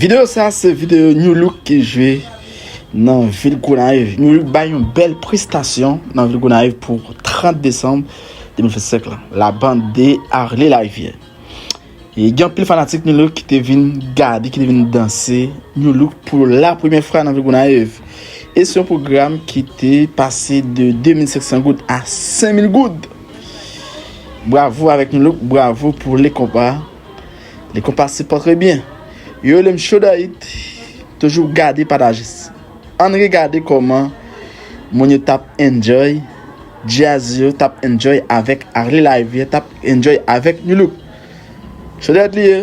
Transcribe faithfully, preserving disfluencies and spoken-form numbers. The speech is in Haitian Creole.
Videyo sa se videyo New Look ki jwe nan vil Gonayiv. New Look bay yon bèl prestasyon nan vil Gonayiv pou trant desanm de mil vennsenk la. La band de Arly Larivière. E gen anpil fanatik New Look ki te vin gade, ki te vin danse New Look pou la premyè fwa nan vil Gonayiv. E se yon pwogram ki te pase de de mil senk san goud a senk mil goud. Bravo avèk New Look, bravo pou le konpa. Le konpa se pa trè byen. Yo, le m Chodayit, toujou gade, pataje. Ann regade kòman moun yo t ap enjoy, jazz yo t ap enjoy avèk Arly Larivière, t ap enjoy avèk New Look. Chodayit li ye.